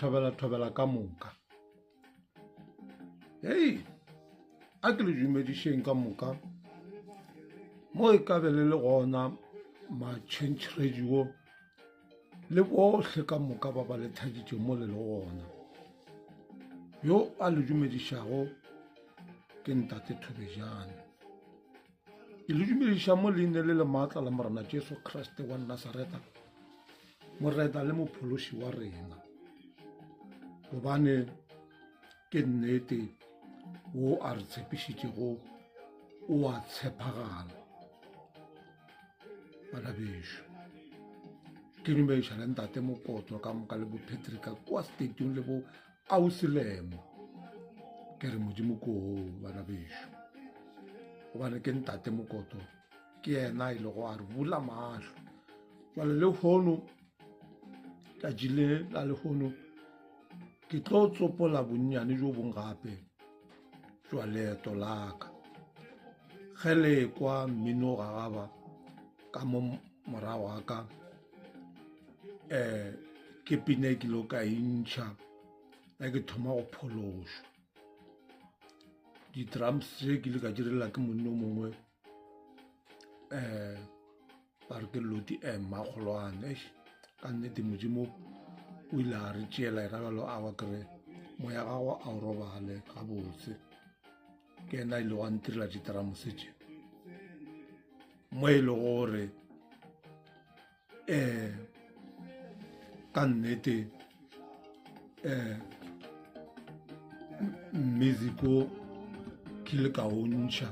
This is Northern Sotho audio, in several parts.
Thobela thobela ka moka. Hei, a ke le dumedišeng ka moka mo e ka be le le gona ma-change radio le bohle ka moka ba ba le thaditše mo le le gona. Yo a le dumedišago ke Ntate Thobejane. Ke le dumediša mo leine le le maatla la Morena Jesu Kriste wa Nasareta, Morena le Mophološi wa rena. Gobane ke nnete wo a re tshepišitšego o a tshepagala. Bana bešo, ke dumediša le ntate Mokoto ka moka le bo Patrick kwa stadium le bo Ausi Lemo. Ke re Modimo ko bana bešo, gobane ke ntate Mokoto ke yena e lego a re bula mahlo. Jwale lehono tšatši le la lehono ke tlo tsopola bonnyane jo bong gape jwa leeto la ka. Ge le kwa mmino gagaba ka mo morago ga ka um ke pina e kile ka intšha ge ke thoma go phološwa. Di-drums tše ke ile ka direla ke monna o mongwe um ba re ke Lodi M Makgolwane. Eish ka nnete Modimo o ile a re tšeela yena bjalo a wa kere moya gago a o robale gabotse. Ke yena a ilego a ntirela di-drums tše mo e lego gore um ka nnete um music o ke ile ka o ntšha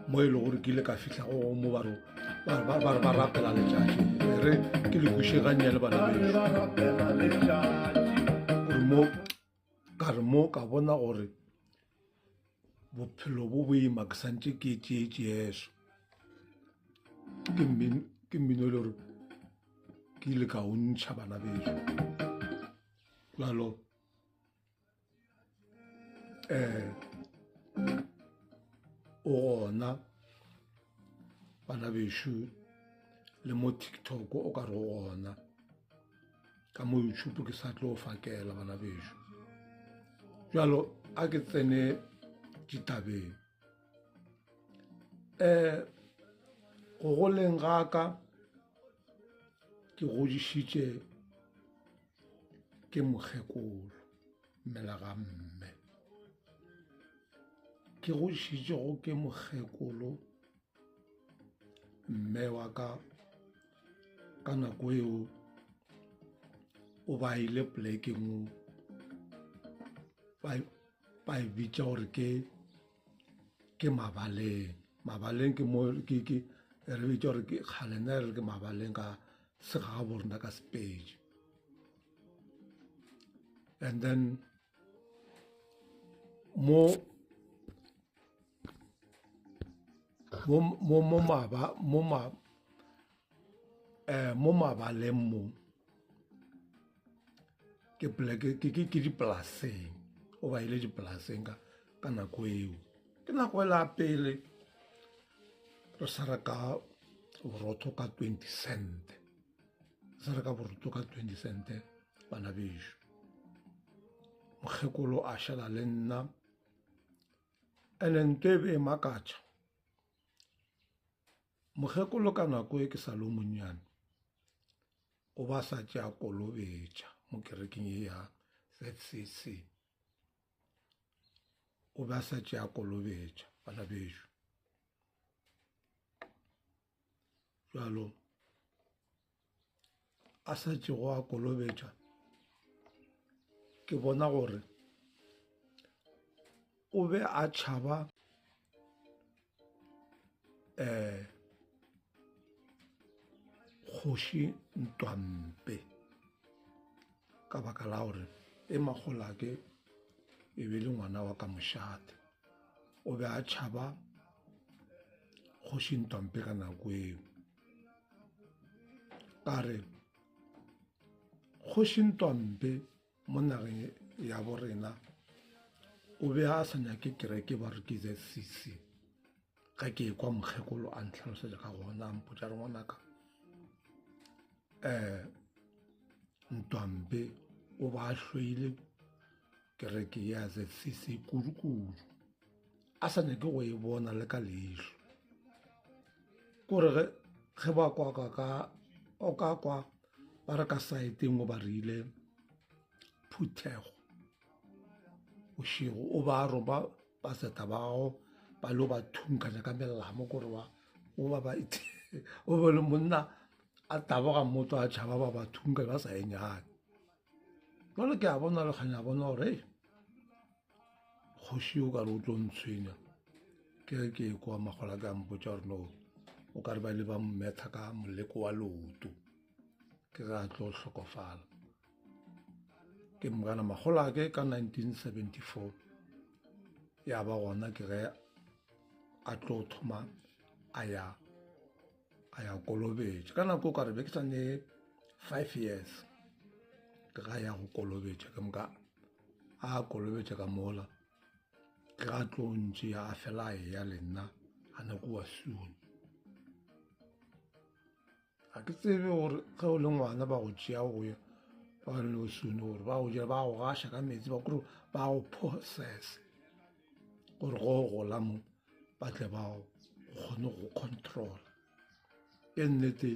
mo e le gore ke ile ka fihla go mo ba re ba rapela letšatši e re ke le kweše gannyane bana bešo gore mo ka re mo ka bona gore bophelo bo boima ke santše ke tšeetše Jesu ke mmino ke mmino e le gore ke ile ka o ntšha bana bešo jalo um o gona bana bešo le mo TikTok o ka re o gona. Ka mo YouTube ke sa tlo fakela bana bešo. Bjalo a ke tsene ditabeng. Um go goleng ga ka ke godišitše ke mokgekolo mmela ga mme. Ke godišitšego ke mokgekolo mme wa ka ka nako eo o ba ile polekeng ba e bitša gore ke ke mabaleng. Mabaleng ke mo ke ke re bitša gore ke kgale nna re re ke mabaleng ka segagabo rena ka Sepedi. And then mo mo mo mo maba mo ma eh mo mabaleng mo ke poleke ke ke ke dipolaseng o ba ile dipolaseng ka ka nako eo ke nako e la pele re sa reka borotho ka 20 cent re sa reka borotho ka 20 cent bana bešo mokgekolo a šala le nna Ene nto e be e makatša, mokgekolo ka nako e ke sa le o monnyane o ba sa tše a kolobetša mo kerekeng ye ya ZCC. O be a sa tše a kolobetša bana bešo. Bjalo a sa tšego a kolobetša ke bona gore o be a tšhaba um kgoši Ntwampe ka baka la gore e makgolake e be le ngwana wa ka mošate. O be a tšhaba kgoši Ntwampe ka nako eo. Ka re kgoši Ntwampe mo nageng ya bo rena o be a sa nyake kereke ba re ke ZCC. Ge ke ekwa mokgekolo a ntlhalosetša ka gona a mpotša re ngwanaka um Ntwampe. O ba hloile kereke ya ZCC kudu-kudu, a sa nyake go e bona le ka leihlo. Kore ge ge ba kwa ka ka o ka kwa ba re ka saeteng o ba rile phuthego bošego o ba roma baseta ba gago ba lo ba thunkanya ka melamo kore ba o ba ba o be le monna a taboga motho a tšhaba ba ba thunkanya ba sa e nyake. Jwale ke a bona le kganya bona gore ei kgoši o ka re o tlo ntshwenya ke ge ke kwa magola ke a mpotša gore no o ka re ba ile ba mmetha ka moleko wa leoto ke ge a tlo hlokofala. Ke mogana magolake ka 1974 ya ba gona ke ge a tlo thoma a ya a ya kolobetša ka nako o ka re be ke sa ne 5 years ke ga ya go kolobetša ke moka a kolobetša ka mola ke ga tlo ntše a fela a eya le nna a ne kua Sune. Ga ke tsebe gore ge o le ngwana ba go tšea go ya ba le o sune gore ba go jela ba go gaša ka metsi ba kore ba go process gore go gola mo ba tle ba kgone go controla. Ke nnete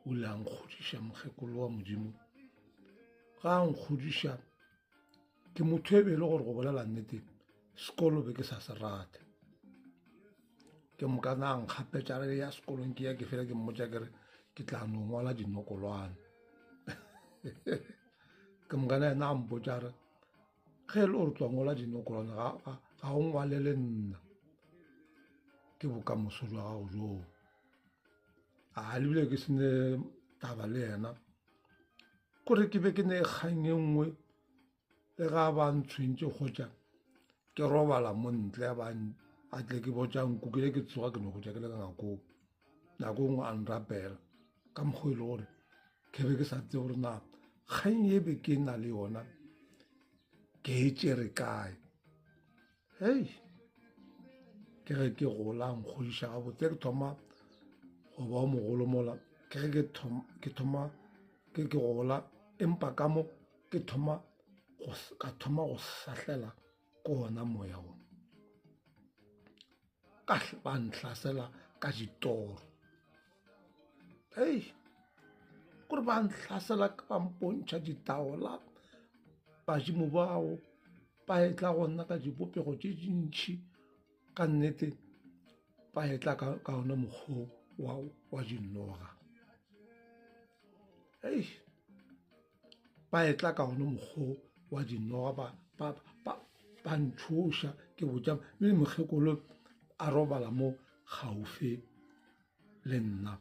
o ile a nkgodiša mokgekolo wa Modimo ga a nkgodiša ke motho e be e le gore go bolela nnete sekolo be ke sa se rate. Ke moka na nkgapetša re ya sekolong ke ya ke fela ke mmotša ke re ke tla no ngwala dinokolwane. Ke moka na yena a mpotša re ge e le gore tlo ngwala dinokolwane ga o ngwalele nna ke bokamoso jwa gago joo. A lebile ke sene taba le yena kore ke be ke ne kgang e nngwe le ga ba ntshwentše kgotša ke robala mo ntle ba a tle ke botša nku ke le ke tsoga ke no gotša ke le ka ngakong nako nngwe a nrapela ka mokgwa e le gore ke be ke sa tsebe gore na kgang e be ke na le yona ke e tšere kae. Hei ke ge ke gola nkgodiša gabotse ke thoma go ba mogolo mola ke ge ke thoma ke ke gola empa ka mo ke thoma go ka thoma go sahlela ko ona moya wo ka ba ntlhasela ka ditoro. Hei kore ba ntlhasela ba mpontšha ditaola badimo bao ba etla go nna ka dibopego tše dintšhi ka nnete ba etla ka ona mokgwa wa wa dinoga. Hei ba etla ka ona mokgwa wa dinoga ba ba ba ba ntšhoša ke botša mme mokgekolo a robala mo gaufi le nna.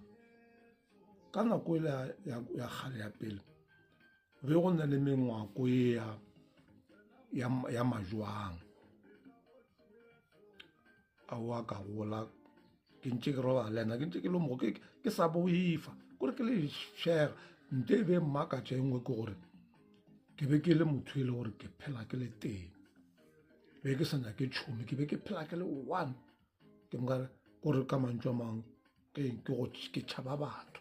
Ka nako e ya kgale ya pele be go na le mengwako e ya majwang ao a ka gola ke ntše ke robala le yena ke ntše ke le mo ke sa boifa kore ke le šega. Nte e be mmakatša e nngwe ke gore ke be ke le motho e le gore ke phela ke le teng, be ke sa nyake tšhomi ke be ke phela ke le one. Ke moka kore ka mantšu a mangwe ke ke go ke tšhaba batho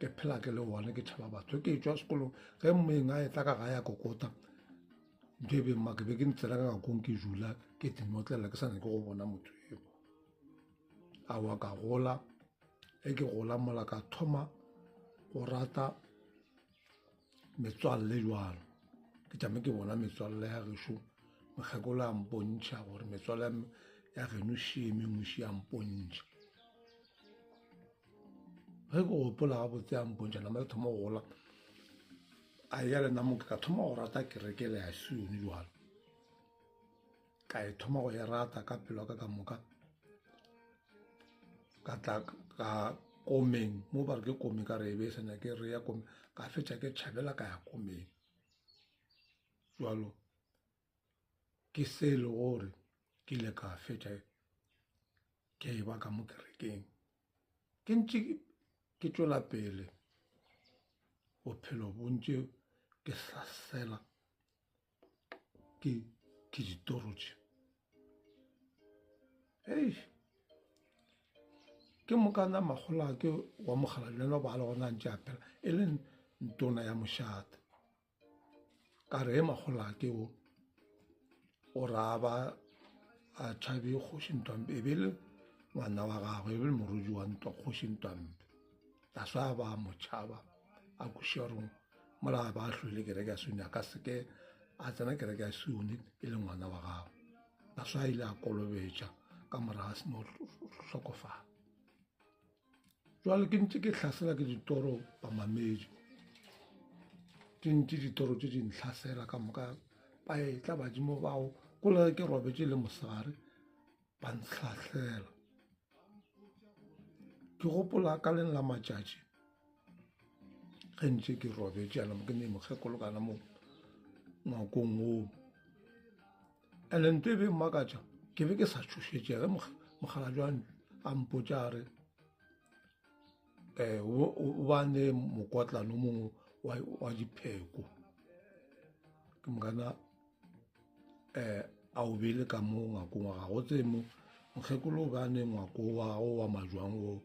ke phela ke le one ke tšhaba batho. Ke tšwa sekolong ge moeng a etla ka gae a kokota ntho e beng ke be ke ntsena ka ngakong ke dula ke dinotlela ke sa nyake go bona motho eo. Aowa ka gola ge ke gola mola ka thoma go rata metswalle jwalo ke tšame ke bona metswalle ya gešo mokgekolo a mpontšha gore metswalle ya geno še e mengwe še a mpontšha. Ge ke gopola gabotse a mpontšha nama ke thoma go gola a ya le nna mo ka thoma go rata kereke le ya Sione jwalo. Ka e thoma go e rata ka pelo ya ka ka moka ka tla ka komeng mo ba re ke komeng ka re e be e sa nyake re ya komeng ka fetša ke tšhabela ka ya komeng. Jwalo ke se e le gore ke ile ka fetša ke e ba ka mo kerekeng ke ntše ke tšwela pele bophelo bo ntše ke hlasela ke ke ditoro tše. Hei ke mokana makgolake wa mokgalabje le yena o ba a le gona a ntše a phela e le ntona ya mošate. Ka re he makgolake o o ra ba a tšhabe kgoši Ntwampe e be le ngwana wa gagwe e be le morwedi wa ntwa kgoši Ntwampe. That's why ba mo tšhaba a kwešiša gore mola ba hlwele kereke ya Sione a ka seke a tsena kereke ya Sione e le ngwana wa gagwe. That's why a ile a kolobetša ka morago a seno hlokofala. Jwale ke ntše ke hlasela ke ditoro bamamedi ke ntše ditoro tše di ntlhasela ka moka ba etla badimo bao ko le ke robetše le mosegare ba ntlhahlela ke gopola ka leng la matšatši ge ntše ke robetše yana mo ke ne mokgekolo kana mo ngwakong woo And-e ntho e be mmakatša ke be ke sa tšhošetše ge mokgalabje a mpotša a re um o ba ne mokotlana o mongwe wa dipheko ke mokana um a o beile ka mo ngwakong wa gago tse mo mokgekolo o ba ne ngwako wa gago wa majwang o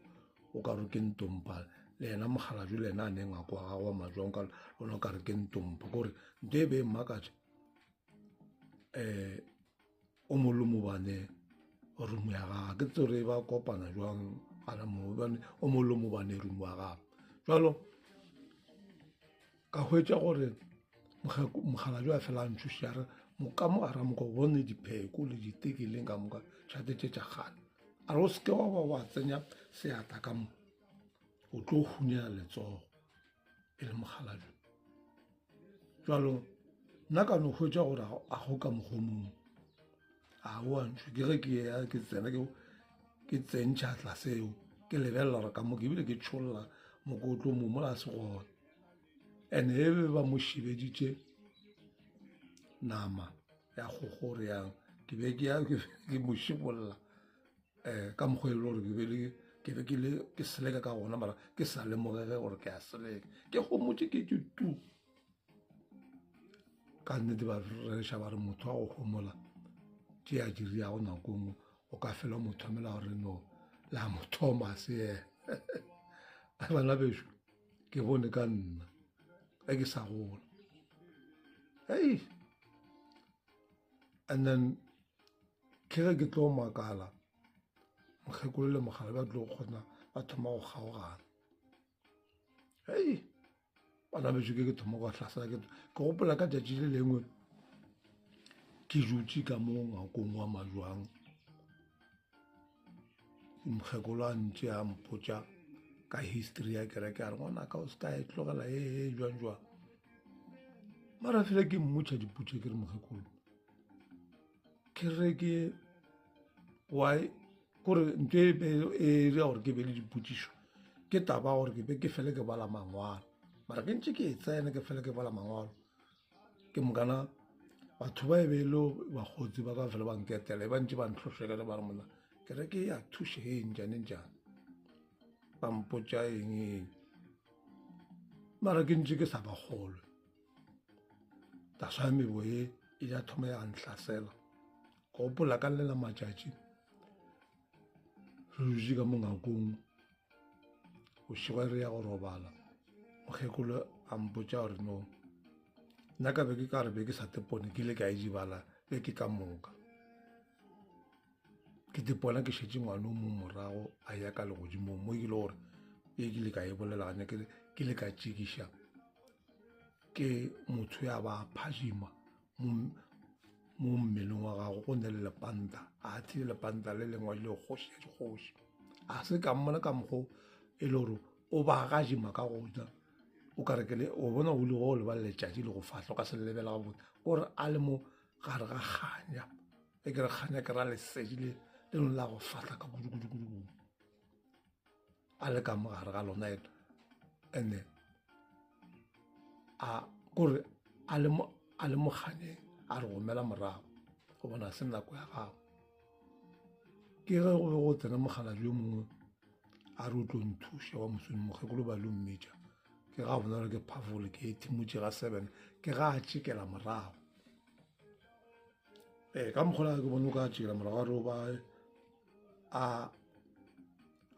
o ka re ke ntompa le yena mokgalabje le yena a ne ngwako wa gago wa majwang o ka re ke ntompa kore ntho e be e mmakatša um o mongwe le mobane room ya gagwe ke tsore ba kopana jwang gana mo bane o mongwe le mobane room ya gagwe jalo ka hwetša gore mokgalabje a fela a ntšhoša re ka mo gara moka o bone dipheko le ditekeleng ka moka tšhate tše tša kgale a re o seke wa ba wa tsenya seatla ka mo o tlo hunyela letsogo e le mokgalabje jalo nna ka no hwetša gore a go ka mokgomong a o a ntšho ke ge ke ya ke tsena ke ke tsentšha tlaseo ke lebelela gore ka mo ke ebile ke tšholla mokotlo mo mola se gona and e be ba mo šibeditše nama ya kgogo gore yang ke be ke ya ke mo šibolla um ka mokgwa e le gore ke be le ke be ke le ke seleka ka gona mara ke sa lemogege gore ke a seleka ke gomotse ke ke tu ka nnete ba rereša ba re motho wa go gomola tše a diriago nako nngwe o ka fela mo thomela gore no la mo thoma se yena bana bešo ke bone ka nna ge ke sa gola hei and then ke ge ke tlo makala mokgekolo le mogala ba tlo kgona ba thoma go kgaogana hei bana bešo ke ke thoma go hlasela ke gopola ka tšatši le lengwe ke dutše ka mo ngwakong wa majwang mokgekolo a ntše a mpotša ka history ya kereke a re ngwana ka o se ka e tlogela e e jwang jwang mara fela ke mmotšha dipotšo ke re mokgekolo ke re ke why kore ntho e e dira gore ke be le dipotšišo ke taba gore ke be ke fele ke bala mangwalo mara ke ntše ke e tsena ke fele ke bala mangwalo ke mokana batho ba e be e le bakgotsi ba ka fele ba nketela e ba ntše ba ntlhohlelele ba re monna kereke ya thuše e njane njane ba mpotša eng eng mara ke ntše ke sa ba kgolwe That's why mebo ye e ya thoma ya ntlhasela go gopola ka lela matšatši re dutše ka mo ngakong bošego re ya go robala mokgekolo a mpotša gore no nna ka be ke ka re be ke sa tepone ke ile ka e dibala beke ka moka ke dipona ke šetše ngwana o mong morago a ya ka legodimong mo ke le gore e ke ile ka e bolela gane ke le ka tšekiša ke motho ya ba phadima mo mmeleng wa gago go ne le lepanta a thile lepanta le lengwe le kgoši ya dikgoši a se ka mmona ka mokgo e le gore o ba gajima ka go ja o ka re ke le o bona o le go leba letšatši le go fahla o ka se lebela gabotse kore a le mo gare ga kganya e ke re kganya ke ra lesedi le le lone la go fahla ka kudu kudu kudu kudu a le ka mo gare ga lona ena and-e a kore a le mo a le mo kganyeng a re gomela morago go bona se nako ya gago ke ge go be go tsena mokgalabje yo mongwe a re o tlo nthuša wa mosong mokgekolo ba lo mmitša ke ga bona gore ke phafole ke ethimotše ga seven ke ga a tšekela morago ee ka mokgwa ke bone o ka tšekela morago a re o ba a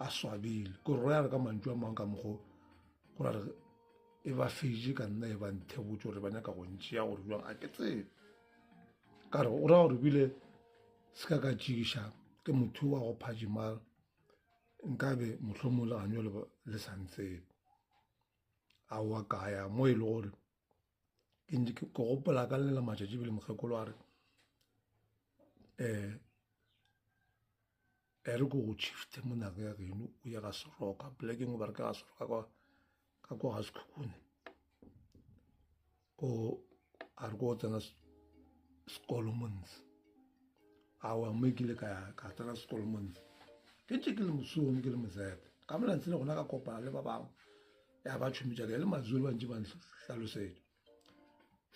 a swabile ko re ya re ka mantšu a mangwe ka mokgo go ra re. E ba fetše ka nna e ba nthebotše gore ba nyaka go ntšea gore jwang a ke tsebe. Ka re o ra gore bile se ka ka tšiša ke motho wa go phadimala nkabe mohlomong le ganyo le sa ntsebe. Aowa ka ya mo e le gore ke ntše ke gopola ka lela matšatši bile mokgekolo a re um e re ko go shift mo nako ya geno o ye ga seroka poleke engwe ba re ke ga seroka kwa ka kwa ga sekhukhune ko a re ko tsena sekolo montshe awa mo ke ile ka ya ka tsena sekolo montshe ke ntse ke le mosong ke le mozete ka molantshe le gona ka kopana le ba bangwe ya ba tšhomi tša ka e le mazulu ba ntše ba nhlalosetša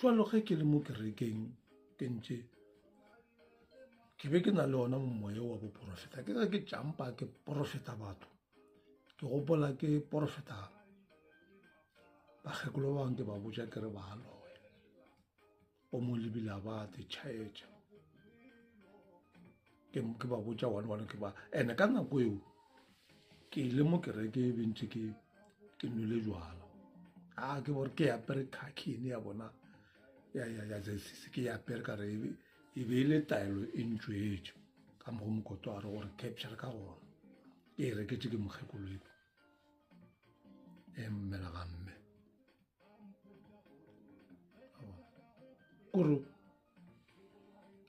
jalo ge ke le mo kerekeng ke ntše ke be ke na le ona moya wa boporofeta ke ge ke jampa ke porofeta batho ke gopola ke porofeta bakgekolo ba bangwe ke ba botša ke re ba loya o mo lebile a ba te tšhaetša ke ke ba botša one one ke ba ene ka nako eo ke ile mo kereke e bentše ke ke nwele jwala a ke bore ke apere khakhi ene ya bona ya ya ya ZCC ke apere ka re e be e le taelo e ntšwetše ka mogo mokoto a re gore capture ka gona ke e reketše ke mokgekolo e e mmela ga mme kore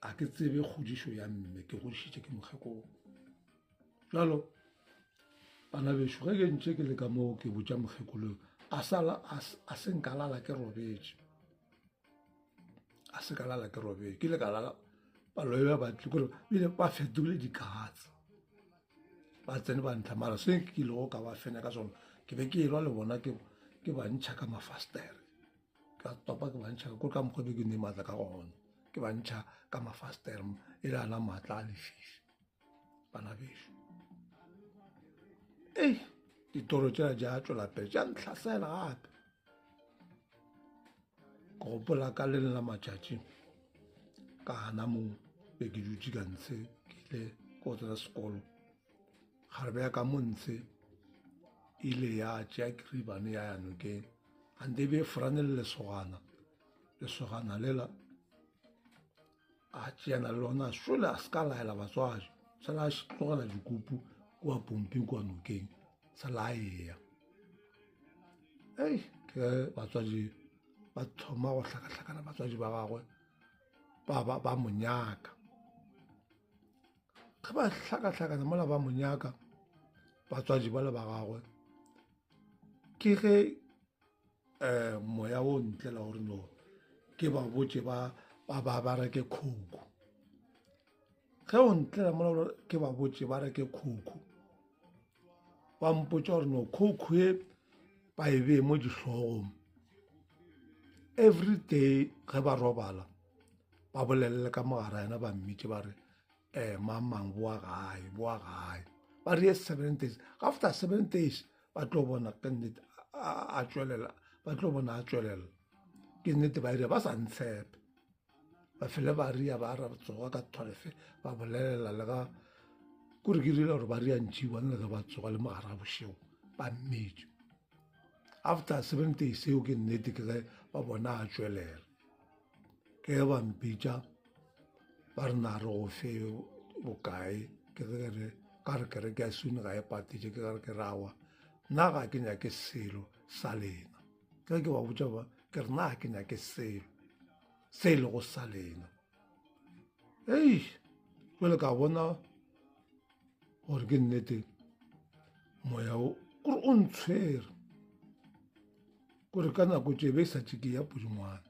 a ke tsebe kgodišo ya mme ke godišitše ke mokgekolo jalo bana bešo ge ke ntše ke le ka moo ke botša mokgekolo a sala a se nka lala ke robetše a se ka lala ke robetše ke ile ka lala baloi ba batle kore bile ba fetole dikatse ba tsene ba ntlha mara se ke ilego ka ba fenya ka sona ke be ke elwa le bona ke ba ntšha ka mafastere ka topa ke ba ntšha ko ka mokgwa be ke ne maatla ka gona ke ba ntšha ka mafastere e le ana maatla a lefifi bana bešo ei ditoro tšela di a tšwela pele tša ntlhasela gape ke gopola ka le la matšatši ka gana mo be ke dutše ka ntshe ke ile ko tsena sekolo kgarebe ya ka mo ntshe ile ya tšea kiribane ya ya nokeng ante e be e forane le lesogana lesogana lela a tšeana le lona šole a se ka laela batswadi sala a tlogela dikupu kua pomping kua nokeng sala a eya ei ke batswadi ba thoma go hlakahlakana batswadi ba gagwe ba ba ba mo nyaka ge ba hlakahlakana mola ba mo nyaka batswadi ba le ba gagwe ke ge um moya o ntle la gore no ke ba botše ba ba ba ba reke khouku ge o ntlela mola ke ba botše ba reke khouku ba mpotša gore no khouku e ba e bee mo dihlogong every day ge ba robala ba bolelele ka mogara yena ba mmitše ba re um mang mang boa gae boa gae ba re 7 days after 7 days ba tlo bona ke nnete a tšwelela ba tlo bona a tšwelela ke nnete ba ire ba sa ntshepe ba fele ba ria ba ra tsoga ka twelve ba bolelela le ga kore ke rile gore ba ria ntšiwane le ge ba tsoga le mogare a bošego ba mmetše after 7 days seo ke nnete ke ge ba bona a tšwelela ke ge ba mpitša ba re na re go fe bokae ke ge re ka re kereke ya sune ga e patetše ke re ke rawa nna ga ke nyake selo sa lena ke ke ba botša ba ke re nna ga ke nyake selo se e lego sa lena ei jale ka bona gore ke nnete moya o kore o ntshwere kore ka nako tše be e sa tše ke ya pudingwana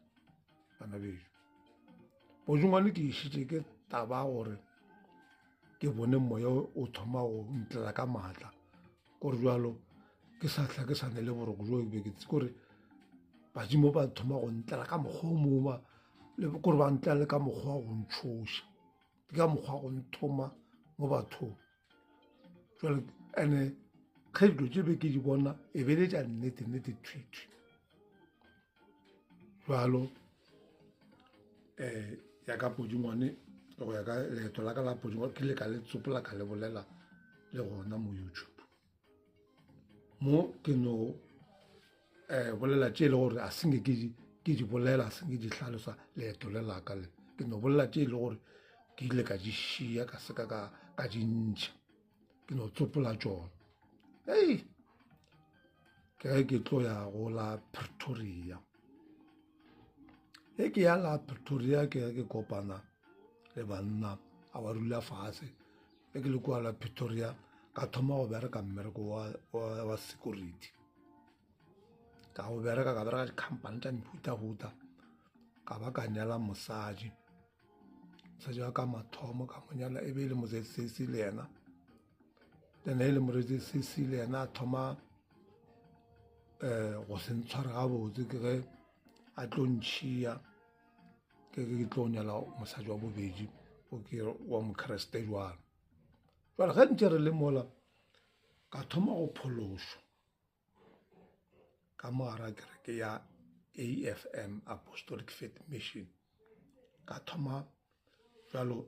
bana bešo pudingwane ke išitše ke taba gore ke bone moya o thoma go ntlela ka maatla kore jalo ke sa tla ke sa ne le boroko jo be ke kore badimo ba thoma go ntlela ka mokgwa o mongwe kore ba ntlela le ka mokgwa wa go ntšhoša ke ka mokgwa go nthoma mo bathong jale ene ge dilo tše be ke di bona e be le tša nnete nnete thwithwi jalo um ya ka podingwane go ya ka leeto la ka la podingwane ke ile ka le tsopola ka le bolela le gona mo youtube mo ke no. um bolela tše e le gore a senke ke di bolela, a senke di hlalosa leeto le laka le. Ke no bolela tše e le gore ke ile ka di šia ka seka ka di ntšha, ke no tsopola tšona. Ei, ke ge ke tlo ya go la Pretoria. Ge ke ya la Pretoria ke ge ke kopana le banna a ba dula fase. Ge ke le kua la Pretoria ka thoma go bereka mmereko wa security. Ka go bereka ka bereka di-company tša mehutahuta, ka ba ka nyala mosadi. Mosadi wa ka mathomo ka mo nyala e be e le mo-Z_C_C le yena. Then e le mo-Z_C_C le yena a thoma um go se ntshware gabotse ke ge a tlo ntšhia ke ke tlo nyala mosadi wa bobedi o ke wa mokreste jwalo. Jwale ge ntše re le mola ka thoma go phološwa ka mo gare ga kereke ya A_F_M Apostolic Faith Mission. Ka thoma jwalo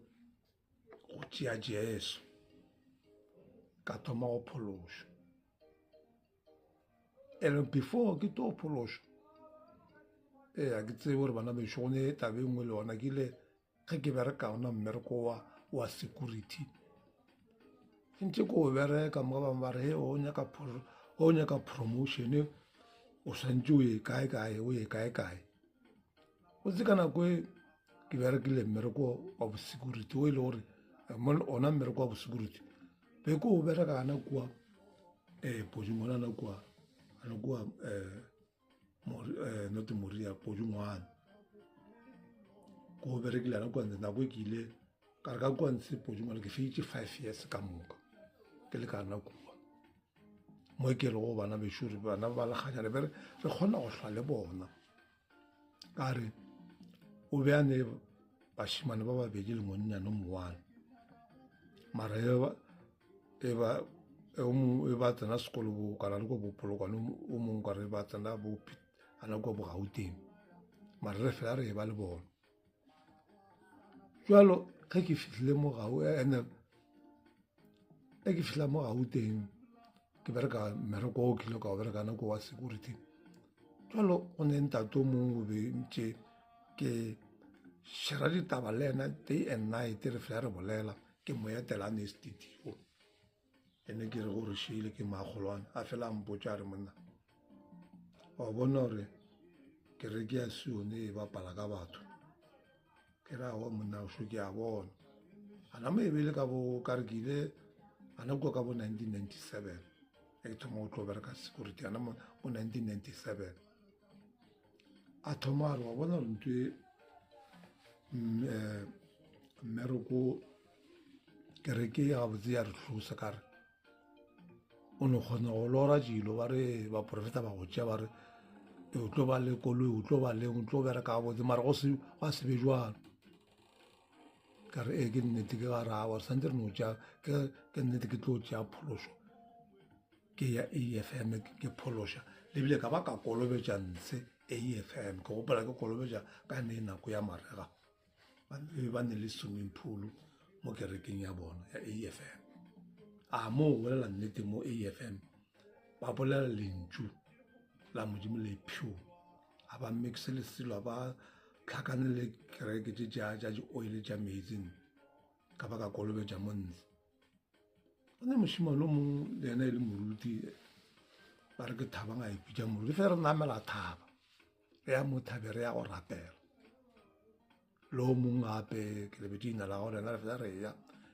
go tšea Jesu, ka thoma go phološwa. And before ke tlo phološwa, ee ga ke tsebe gore bana bešo go ne taba e nngwe le yona ke ile ge ke bereka ona mmereko wa wa security ntse ko o bereka mo ba bangwe ba re he o nyaka o nyaka promotion o swantse o ye kae kae o ye kae kae o tse ka nako e ke berekile mmereko wa bosecurity o e le gore ona mmereko wa bosecurity be ko o bereka gana kua um podingwana na kua gana kua um not Moria Podingwana ko berekile gana kua nako e ke ile ka re ka kua ntshe Podingwana ke feditše 5 years ka moka ke le kana kua mo ke le go bana bešo re bana ba lekganyane be re kgona go hlwa le bona ka re o be a ne bašemane ba babedi le monnyane mowane mara e ba e ba tsena sekolo bo kana le ko bopolokwane o mongwe ka re ba tsena bo ana ko bogauteng mara re fela re e ba le bona jalo ge ke fihlile mo gau ene ge ke fihla mo Gauteng ke bereka mmereko o kile ka o bereka nako wa security jalo go ne ntate o mongwe o be ntše ke shera ditaba le ena day and night re fela re bolela ke mo etela ne studio ene ke re gore šeile ke magolwane a fela a mpotša a re monna wa bona gore kereke ya Sione e bapala ka batho ke ra wa monna so ke a bona ana mo e be le ka bo ka re ke ile ana kua ka bo 1997 e ke thoma go tlo bereka security ana mo 1997 a thoma a re wa bona gore ntho e mmereko kereke ya gabotse ya re hlosa ka re o no kgona go lora dilo ba re baprofeta ba go tšea ba re o tlo ba le koloi o tlo ba le o tlo bereka gabotse mara go se gwa se be jwalo ka re ee ke nnete ke ga rawa re santse re no tšea ke nnete ke tlo tšea phološo ke ya A_F_M ke phološa le bile ka ba ka kolobetša ntshe A_F_M ke gopola ke kolobetša ka ne nako ya marega ba be ba ne le swimming pool mo kerekeng ya bona ya AFM a mo o bolela nnete mo AFM ba bolela lentšu la modimo le pure a ba mixe le selo ba tlhakane le kereke tše tša di-oil tša metsing ka ba ka kolobetša mo ntle go ne mošemane o mongwe le yena e le moruti ba re ke thabang a ipitša moruti fe re namela thaba re ya mo thabe re ya go rapela le o mongwe gape ke lebetse ina la gore ena re fela re ya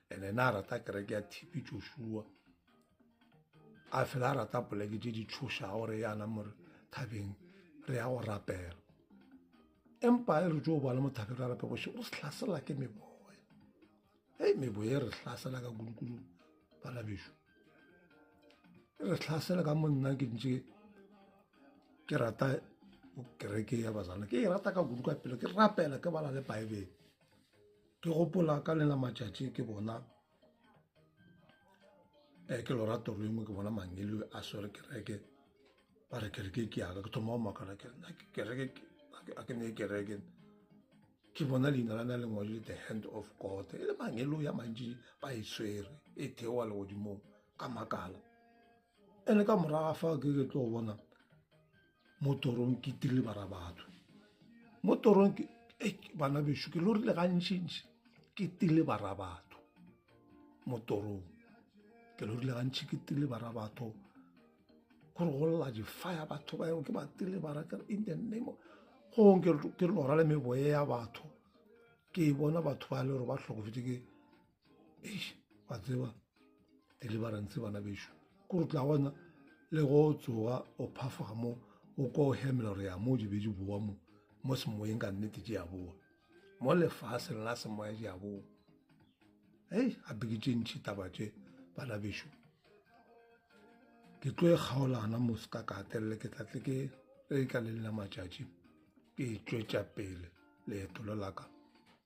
ene ena a rata kereke ya thipi joshua a fela a rata poleke tše di tšhošago re yana mo thabeng re ya go rapela empa e re tso bala mo thabeng ra rape bošego re hlasela ke meboya hei meboya e re hlasela ka kudukudu bana bešo e re hlasela ka mo nna ke ntše ke rata kereke ya bazana ke e rata ka kudu ka pelo ke rapela ke bala le baebele ke gopola ka lela matšatši ke bona um ke lora toro engwe ke bona mangelo a swere kereke ba re kereke ke yaka ke thoma go makala kereke a ke ne kereke ke bona leina la na le ngwadile the hand of god e le mangelo ya mantši ba e swere e theoa legodimong ka makala ene ka moraga fa ke ke tlo bona. Mo torong ke tile bara batho. Mo torong ke bana bešo ke lorile gantšintši ke tile bara batho. Mo torong ke lorile gantši ke tile bara batho. Gore go lla di-fire batho ba ke ba tile bara ke in the name of gong ke lora le meboya ya batho. Ke bona batho ba le gore ba hlokofetše ke eish wa tseba deliverance bana bešo ko re tla bona le go tsoga o phafoga mo o kwa o hemela gore ya mo di be di boa mo mo semoyeng ka nnete di a boa mo lefaseng la semoya di a boa ei gape ke tše ntšhi taba tše bana bešo ke tlo e kgaolana mo se ka ka telele ke tla tle ke e ka le la matšatši ke e tšwetša pele leeto le laka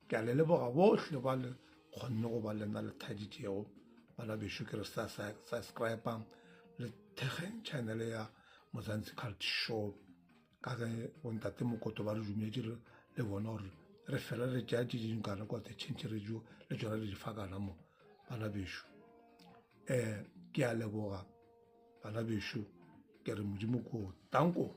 Ke a le leboga bohle ba le kgonne go ba lena le thaditšego bana bešo ke re subscribe le thekgeng channel ya Mozantsi Cult Show ka ge bontate Mokoto ba re dumetše le bona gore re fela re tšea tše dingwe kana kwa the change radio le tšona le di fa kana mo bana bešo um ke a leboga bana bešo ke re modimo ko tanko.